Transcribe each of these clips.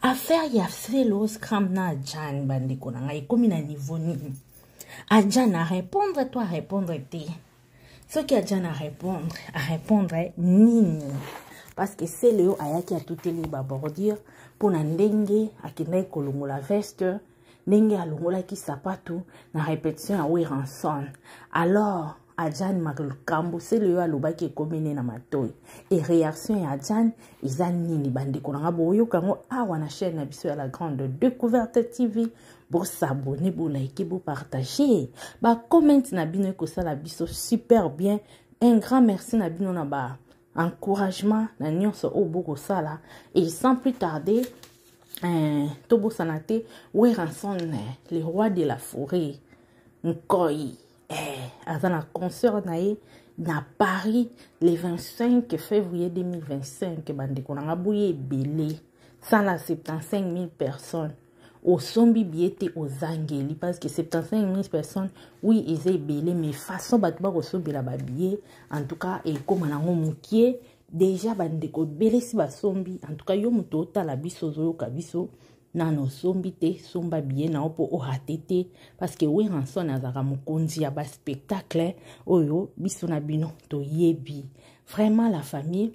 Affaire ya Celeo Scram na Adjani, bandeko na ngai, ekomi na niveau nini? Adjani a répondre to a répondre te? Soki Adjani a répondre, a répondre nini? Parce que Celeo ayaki atuteli ba bordure mpo na ndenge akendaki kolongola veste, ndenge alongolaki sapatu na répétition ya Werrason. Alors Adjani makambo Celeo alobaki ekomi ne na matoi. E réaction ya Adjani eza nini bandeko na nga? Boyoka yango awa na chaîne na biso ya La Grande Découverte TV. Bosabone, bolike, bopartage, bacomment na bino ekosala biso super bien. Un grand merci na bino na ba encouragement na nyonso oyo bokosala. Et sans plus tarder, tobosana te, Werrason, le roi de la forêt, Nkoi, aza na concert na ye na Paris le 25 février 2025. Bandeko na nga, boye ebele, 175 000 personnes. Osombi billet te, ozangeli, parce que 75 000 personnes, oui, eza ebele, mais façon bato bakosombela babillet, en tout cas ekóma nango mokie. Déjà bandeko ebele si basombi. En tout cas yo moto otala biso, ozoyoka biso, nano osombi te, somba billet na yo mpo orater te, parce que Werrason azalaka mokonzi ya baspectacle oyo biso na bino toyebi. Vraiment la famille,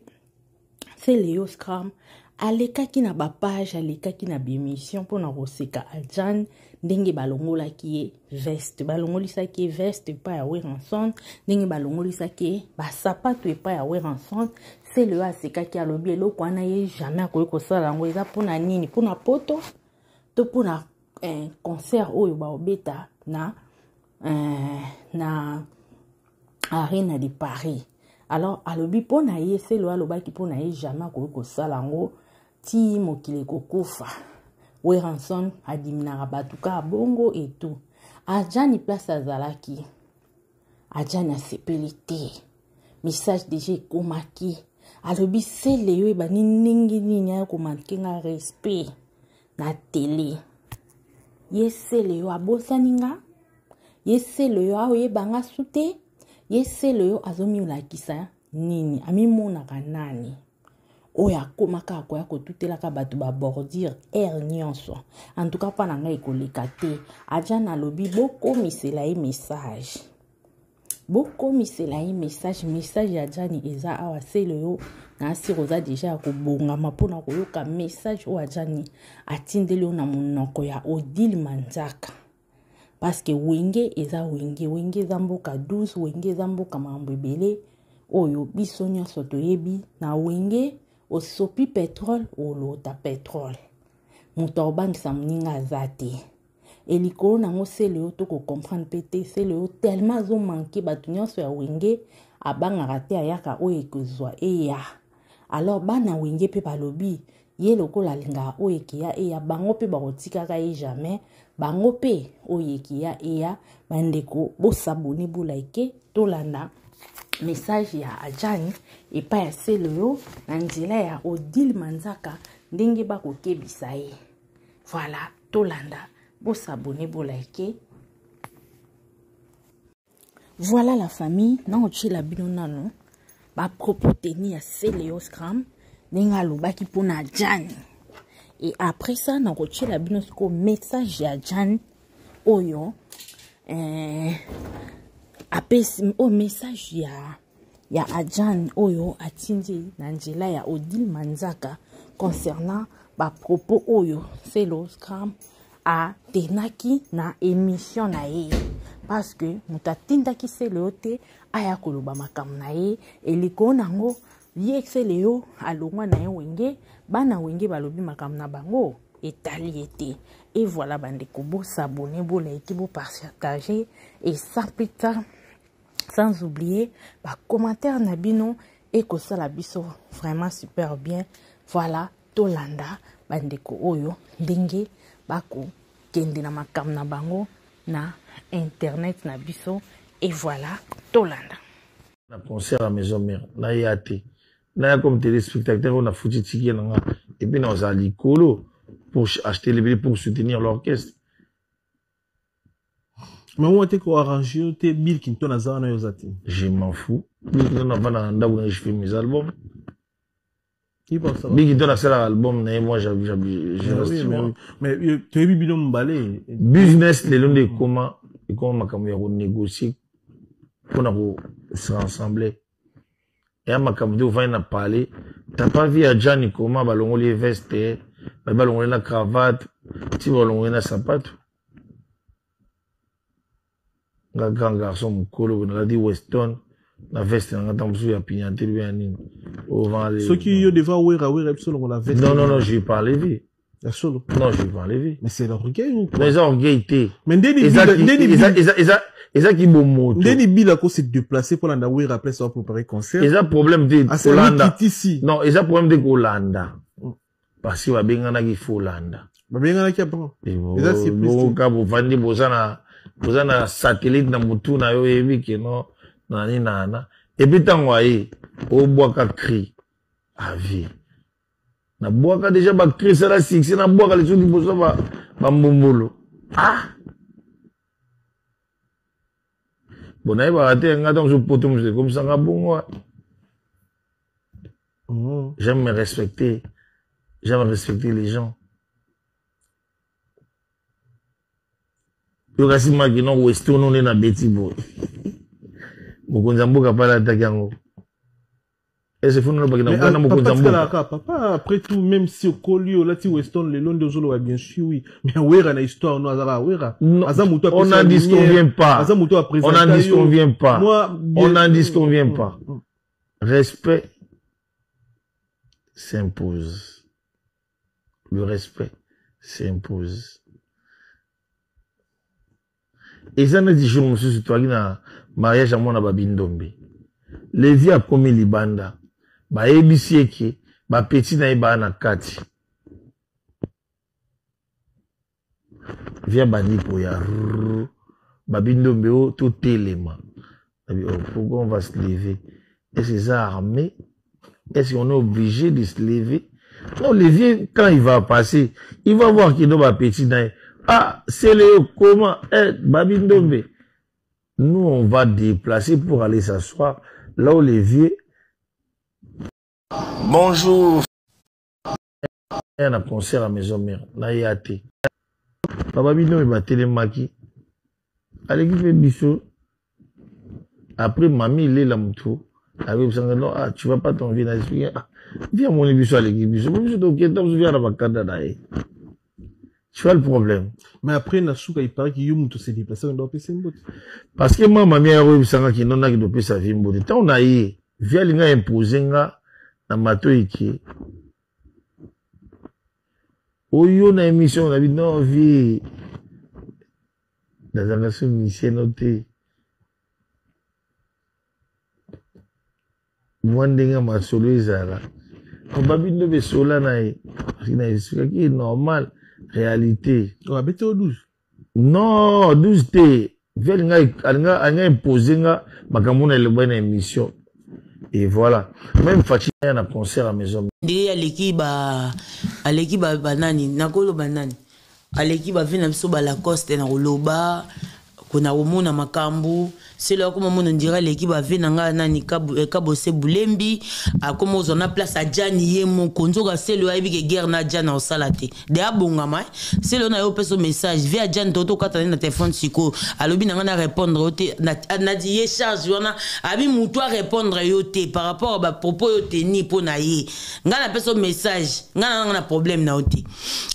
Celeo Scram alekaki na bapage, alekaki na baémission mpona koseka Adjan ndenge balongolaki ye veste, balongolisaki ye veste epai ya Werrason, ndenge balongolisaki ye basapato epai ya Werrason. Celeo asekaki, alobi eloko wana ye jamais akoki kosala yango. Eza mpona nini? Mpona poto to mpona concert oyo baobeta na Arena de Paris? Alors alobi mpo na ye, Celeo alobaki mpo na ye jamais akoki kosala yango ti mokili ekokufa. Werrason adiminaka bato kaka bongo etu. Adjani, place azalaki, Adjani asepeli te. Message déjà ekomaki, alobi Celeo ebandi ndenge nini aya komanquer nga respect na tele? Ye Celeo abosani nga, ye Celeo aoyeba nga su te, ye Celeo azomilakisa nini, amimonaka nani oyo akomaka akoya kotutelaka bato babordure aire nyonso? En tout cas mpa na ngai ekoleka te. Adjani alobi bokomisela ye message, bokomisela ye message. Message ya Adjani eza awa. Celeo na asir oza déjà ya kobongama mpona koyoka message oyo Adjani atindeli yo na monoko ya Odile Manzaka, parce que Wenge eza Wenge, Wenge eza mboka 12, Wenge eza mboka makambo ebele oyo biso nyonso toyebi. Na Wenge, osopi pétrole, olota pétrole, moto akobangisa moninga aza te. Elikolo nango Celeo tokocomprendre mpe te. Celeo tellement azomanquer bato nyonso ya Wenge, abangaka te, ayaka oyo ekozwa eya. Alors bana Wenge mpe balobi ye lokola alingaka oyo ekeya eya, bango mpe bakotikaka ye jamais, bango mpe oyo ekeya eya. Bandeko, bosabonner, bolike, tolanda message ya Adjani epai ya Celeo na nzela ya Odile Manzaka, ndenge bakokebisa ye. Voilà, tolanda, bosabonner, bolike. Voilà la famille, na otiela bino nano bapropos teni ya Celeo Scram ndenge alobaki mpona Adjani, et après ça nakotiela bino sikoyo message ya Adjani oyo apesi, oyo message ya Adjan oyo atindi na nzela ya Odile Manzaka concernant bapropos oyo Celeo Scram atenaki na émission na ye, parce que moto atindaki Celeo te aya koloba makambo na ye. Elikolo nango ye Celeo alongwa na ye Wenge, bana Wenge balobi makambo na bango etali ye te. Et voilà bandeko, bosabonner, bolike, bopartage, et sans plus tard, sans oublier bacommentaire na bino ekosala biso vraiment super bien. Voilà, tolanda bandeko oyo ndenge bakokende na makambo na bango na internet na biso. Et voilà, tolanda. Na concert ya Maison Mère, naya te, naya comme téléspectateur oyo nafuti ticket na nga, et puis nazala likolo pour acheter les billets pour soutenir l'orchestre. Mais oyo te koarrange yo te, Bill Clinton aza wana, yo oza te. Je m'en fous. Bill Clinton avanda na ndako na, je fais mes albums. Bigi to nasalaka album na ye, moi je reste, mais toyebi bino mibale. Business lelo nde ekoma ekoma makambo ya konégocier mpona ko se rassembler. Eya makambo te ofandi na palais, t'as pas vu ya Jani koma balongoli ye veste, babi balongoli na cravate, ti balongoli na sapato. Nga grand garçon mokolo nalati Weston na veste na nga, ntango mosusu ya pignanteli mpe ya nini. Soki yo devant Wera, Wera biso longola veste? Non, non, non, je parle vie. Ya solo? Non, je parle vie. Mais c'est l'orgueil ou quoi? Non, eza orgueil te. Mais ndeni Ezaki bomoto. Ndeni bila ko se déplacer mpo landa Wera place wa préparer concert. Eza problème te kolanda. Non, eza problème te kolanda, parce que babenganaki, fo olanda. Babenganaki après. Eza surprise. Ka bovandi, boza na satellite na motu na yo, oyebi ke no nani nana. Et puis ntango aye obwaka cri avie, nabwaka déjà bacri, esala succès, nabwaka lisusu liboso bambumbulu. Ah bon, nayebaka te nga ntango mosusu poto mosusu ekomisanga bongo. J'aime me respecter, j'aime respecter les gens. Yo kasi maki no Weston nde na beti boye, mokonzi ya mboka pala ataki yango ese funa lobaki na mokonzi ya mboka. Papa, après tout, même si okoli olati Weston lelo nde ozoloba, bien sûr oui, mais Wera na histoire no azaka Wera. Aza moto. On n'en disconvient pas. Aza moto. On n'en disconvient pas. On n'en disconvient pas. Respect s'impose, le respect s'impose. Eza neti jour mosusu toyaki na mariage ya mwana babindombe, Levi akomi libanda, bayebisi eke bapeti na ye baa na kati. Via bandi koya babindombe o totelema. Oh, pourquoi on va se lever? Est-ce que eza armé? Est-ce qu'on est obligé de se lever? Non, Levi, quand il va passer, il va voir qu'il doit bapeti na ye. Ah, c'est le comment? Eh, babindombe, nous on va déplacer pour aller s'asseoir là où les vieux. Bonjour. Na concert à Maison Mère naya te, papa bino batelemaki, aleki mpe biso. Après mami lela motu ayebisanga: non, ah, tu vas pas ton vie na expliquer. Ah, vi amoni biso, aleki biso, po biso tokenda mosu via na bakanda na ye. Tu vois le problème? Mais après na suka, il paraît que yo moto se déplacer ndo apesa mbote. Parce que ma mami ayoyebisanga ki nonaki topesa vi mbote. Ntango na ye vi alinga impose nga na matoi ke oyo na émission na bi. Non, vi nazalaka so musicien no te, mwa ndenge masolo ezala babi ndo besola na ye, parce que na expliquaki normal réalité. Abeti o 12. Non, 12 te. Vi alinga impose nga makambo na elobai na émission et voilà, même Faci ya na concert à Maison. Ndenge aleki ba aleki ba banani, nakoloba nani aleki bavi na biso balacoste na koloba kona komona makambo selo akoma mona ndira aleki bave na ngai nani Kabose Bulembi, akoma ozwa na place ajani ye moko. Nzoka selo ayebi ke guerre na ajani osala te de abongama. Selo na yo opesa message ve ajani to tokata na telefone sikoyo, alobi na ngai na répondre yo te, nadi ye charge wana abi mutu arépondre yo te par rapport a bapropos yo teni mpo na ye. Ngai napesa message, ngai nanga na problème na yo te.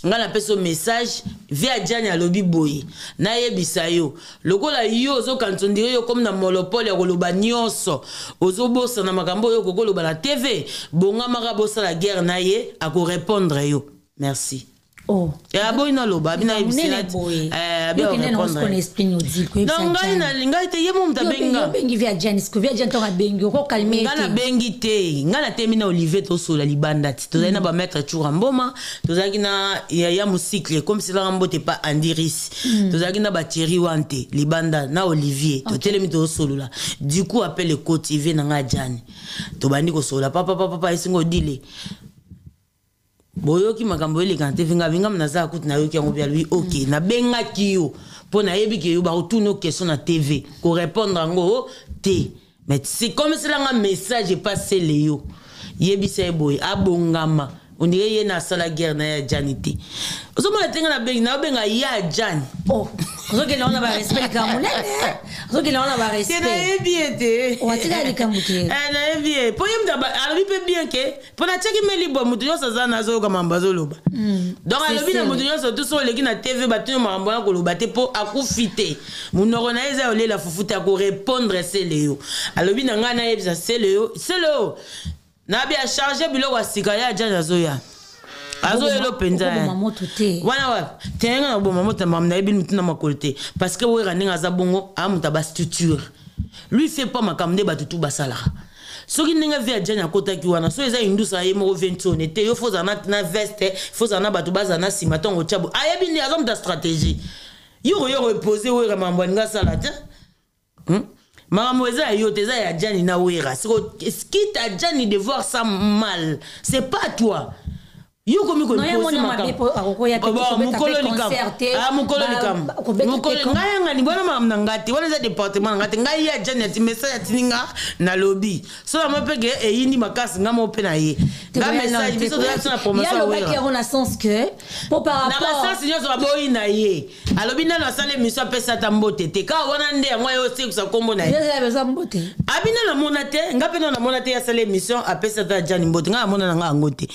Ngai napesa message ve ajani, alobi boye: nayebisa yo lokola yo ozokanisa ondire yo komi na monopole ya koloba nyonso, ozobosana makambo oyo okoki koloba na TV. Bongamaka bosala guerre na ye, akorépondre yo. Merci. Oh. Aboyi naloba abi. Nayebisi ngai te, ye mo moto abenga. Ngai nabengi te, ngai natemi na Olivier, tosola libanda ti tozali na bamaître Tshoura Mboma, tozalaki na ya mocycle komiselaka mbote pa Andiris, tozalaki na batieri wana te libanda na Olivier, totelemi tozosolola. Du coup appel ekoti ve na ngai Ajani, tobandi kosolola papapapapa esinga odile boyoki makambo eleka na te nga bingam naza kutu nayoki yango bia lui. Ok, nabengaki yo mpo nayebi ke yo bakotuna yo question na TV, korépondre yango te, mais c'est comme selanga message epasele yo. Yebisa ye boye abongama, ondire ye na asala guerre na ye Adjani te. Ozomona te, nga nabengi, naobenga ye Adjani. Oh, ozokende wana barespect, likambo monene, ozokende wana te. Barespect. Nayebi ye te. Oatika likambo te. Eh, nayebi ye mpo ye moto alobi mpe bien ke mpo natiaki me libwa, moto nyonso aza na azoyoka makambo azoloba. Donc alobi na moto nyonso tu, so oleki na TV, batuni makambo wana, koloba te mpo akufi te, monoko na ye eza olela fufu te. Akorépondre sele yo, alobi na ngai nayebisa sele yo, sele yo nabi acharge biloko ya sika ye Adjani azoya, azoyelo mpenza. Okoboma moto te. Wana wapi te, nga na boma moto na makambo nayebi mutu na makolo te, parce que Wera ndenge aza bongo, aa moto ya bastructure, lui fait pas makambo nde bato tu basalaka. Soki ndenge vie Adjani akotaki wana, so eza indusa ye moko vie ntione te, yo fo ozala na veste, fo ozala na bato bazala na nsima. Ntongo otya bo ayebi nde aza moto ya stratégie. Yoko yoko epose Wera makambo alingi asala te. Makambo eza ya yo te, eza ya Adjani na Wera. Siko quitte Adjani de voir ça mal, c'est pas toi. Yo komi Non, ye mona mabe mpo akokoya te, kobeta mpe mokolo concert te, mokolo likambo kobeta te mokolo ngai yangani wana makambo na ngai te, wana eza département na ngai te. Ngai ye Adjani ati message atindi nga, nalobi so na mo mpe ke eyindi makasi, ngai moko mpe na ye nga message, biso toza biso na promotion ya Alobaki Wera. yango na sens que po par Na rapport basansi nyonso baboyi na ye, alobi nano asala émission, apesa ata mbote te, kaka wana nde yango aye osekisa nkombo na ye. Ezala besoin mbote. Abi nano amona te, nga mpe nano namona te asala émission apesa ata Adjani mbote, nga namona na nga yango te.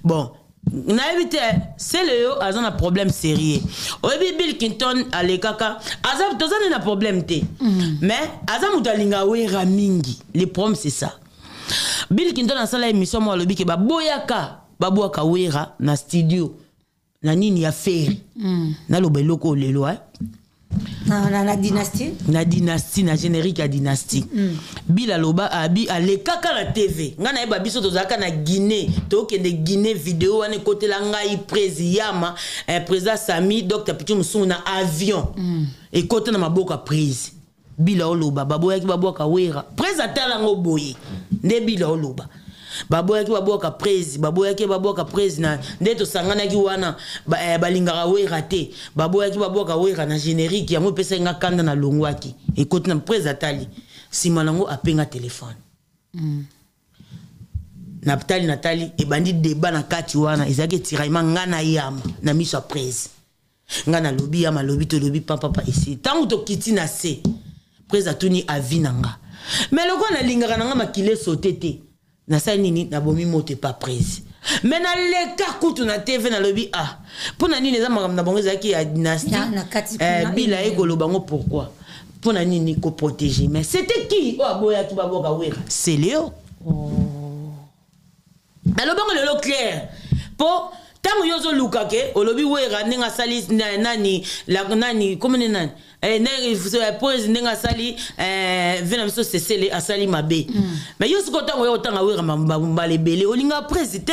Bon, nayebi te, sele yo aza na problème sérieux. Oyebi Bill Clinton alekaka, aza toza nde na problème te, mais aza moto alinga Wera mingi. Le problème, c'est ça. Bill Clinton asala émission moko, alobi ke baboyaka babwaka Wera na studio na nini ya Ferre. Naloba eloko oyo lelo, eh? Na Dynastie. Na Dynastie, na générique ya Dynastie. Bill aloba, abi alekaka na TV, ngai nayeba biso tozalaka na Guinée, tokende Guinée, video wana ekotela ngai prési yama, président Sami, Dr Pitu Mosungu na avion. Ekota na maboko ya prési. Bila oloba baboyaki babwaka Wera, prési atala yango boye nde bila oloba baboyaki babwaka prési, baboyaki babwaka prési na nde tosanganaki wana balingaka Wera te, baboyaki babwaka Wera na générique. Yango epesaki nga kanda, na longwaki, ekoti na prési, atali nsima nango, apenga telefone. Natali, natali, ebandi débat na kati wana, ezalaki etiraillement nga na yama na miso ya prési. Nga nalobi, yama alobi, tolobi papapa esi. Ntango tokiti na se, prési atuni avis na nga, mais lokola nalingaka na nga makili esote te, nasali nini? Nabomi moto epa prési, mais naleka kutu na TV, nalobi: ah, mpo na nini? Eza makambo na bango ezalaki ya Dynastie. Na kati kuna, Bila ye koloba ngo pourquoi, mpo na nini koprotéger. Mais c'était qui oyo aboyaki babwaka Wera? C'est Léo. Alobango lelo clair, mpo ntango yo ozoluka ke olobi Wera ndenge asali nani nani komone nani, pose ndenge asali, ve na biso Sesele asali mabe. Mais yo sikoyo, ntango oya kotanga Wera mbala ebele, olinga presi te.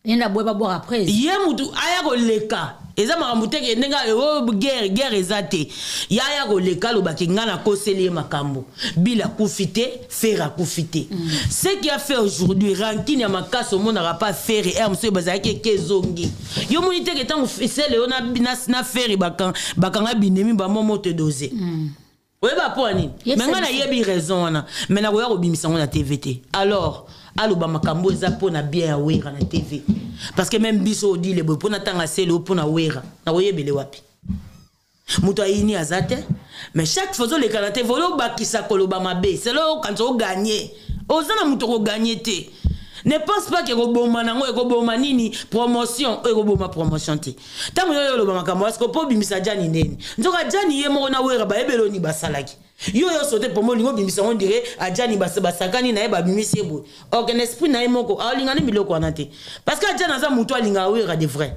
Ye na boye babwaka après. Ye mutu aya koleka, eza makambo te ke ndenge oyo guerre, guerre eza te. Ye aya koleka, alobaki ngai nakoseli ye makambo. Bill akufi te, Ferre akufi te. Ce qui a fait aujourd'hui rancune ya makasi, omonaka pa Ferre ere mosusu bazalaki eke ezongi. Yo moni teke ntango sele yo na Ferre bakanga binemi bamo moto dose. Oyeba mpo ya nini? Yebisa Me ngai biso. Nayebi raison wana, me nakoya kobimisa yango na TV te. Alors aloba makambo eza mpo na bien ya Wera na TV, parce que même biso odile boye mpo natanga sele o mpo na Wera, nakoyebele wapi moto ayini aza te. Mais chaque fois ozoleka na TV, olobakisa koloba mabe, selo okanisa oganye, oza na moto okoganye te. Ne pense pas ke ekoboma nango, ekoboma nini? Promotion oyo ekoboma promotion te. Ntango yo oloba makambo asiko mpo obimisa Jani ndeni, nzoka Jani ye moko na Wera bayebeli oni basalaki yo nyonso te. Pomo olingi obimisa yango ndire Ajani basakani na ye, babimisi ye boye, or na esprit na ye moko alingani biloko wana te, parce que Ajani aza motu alingaka Wera de vrai.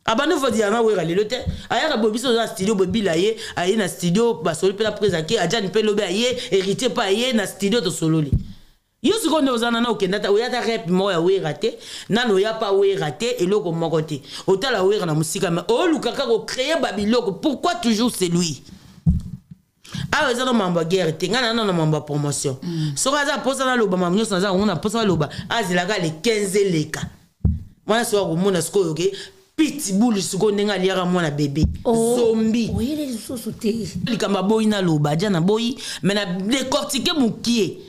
Abandi fodila na Wera lelo te, ayaka boye, biso toza na studio boye, bila ye aye na studio, basoli mpe na prise ake. Ajani mpe lobi aye, Héritier mpe aye na studio, tosololi. Yo sikoyo nde oza nana, okenda ta oya ta rep moko ya Wera te, nano oya pa Wera te, eloko moko te. Otala Wera na mosika, mais oluka kaka ocréer babiloko. Pourquoi toujours c'est lui? Awa eza na mambo ya guerre te, ngai na na mambo ya promotion. Soki aza mposa naloba mambo nyonso naza yango na mposa baloba, azelaka le 15 eleka mwana soki akomona sikoyo ke pitbull sikoyo ndenge aliaka mwana bebe zombi. Oyele lisusu te. Likambo aboyi naloba, aja naboyi, mais na décortique mokie.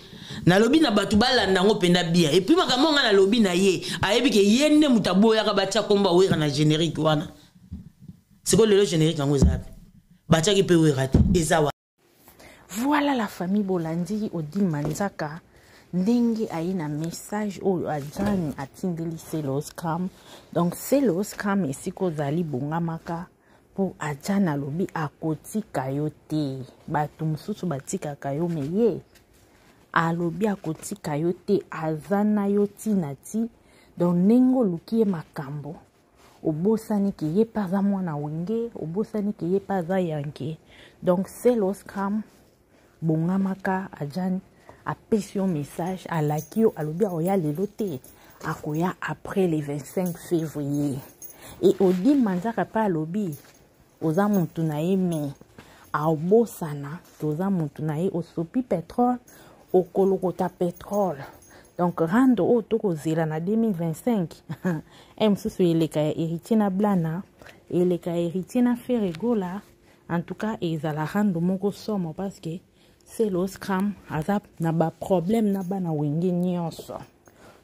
Nalobi na bato balanda yango mpenza bien. Et puis makambo nga nalobi na ye, ayebi ke ye nde moto aboyaka batia kombo ya Wera na générique wana. Sikoyo lelo générique yango eza wapi? Batiaki mpe Wera te, eza wapi? Voilà la famille, bolandi Odile Manzaka ndenge aye na message oyo Adjani atindeli Celeo Scram. Donc Celeo Scram, esika ozali, bongamaka mpo Adjani alobi akotika yo te. Bato mosusu batikaka yo, me ye alobi akotika yo te, aza na yo ntina ti. Donc ndenge oluki ye makambo, obosani ke ye mpe aza mwana Wenge, obosani ke ye mpe aza yanke. Donc Celeo Scram, bongamaka, Adjani apesi yo message, alaki yo, alobi akoya lelo te, akoya après le 25 février. E Odile Manzaka mpe alobi oza mutu na ye, me aobosana toza mutu na ye. Osopi pétrole, okolokota pétrole. Donc rando oyo tokozela na 2025 e mosusu eleka ya Héritier na Blana, eleka ya Héritier na Ferre Gola. En tout cas ezala rando moko somo, parce que Celeo Scram aza na baproblème na bana Wenge nyonso.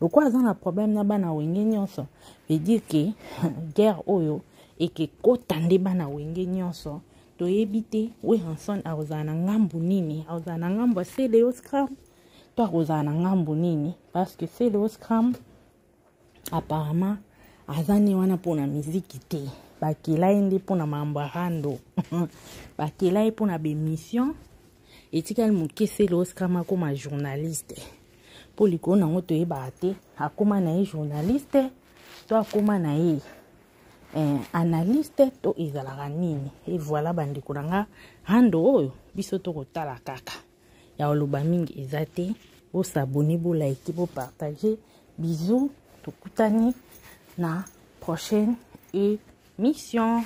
Lokola aza na problème na bana Wenge nyonso, veut dire ke guerre oyo ekekota nde bana Wenge nyonso. Toyebi te Werrason akozala na ngambu nini, akozala na ngambu ya Celeo Scram to akozala na ngambu nini, parce que Celeo Scram apparemment aza ne wana mpona miziki te, bakela ye nde mpona makambo ya rando, bakela ye mpona baémission. Etikali moke Celeo Scram akóma journaliste, mpo likolo nango toyebaka te akóma na ye journaliste to akóma na ye analyste to ezalaka nini. E voilà, bandeko na nga, rando oyo biso tokotala kaka. Ya koloba mingi eza te. Bos'abonner, bolike, bopartage. Bisous, tokutani na prochaine émission.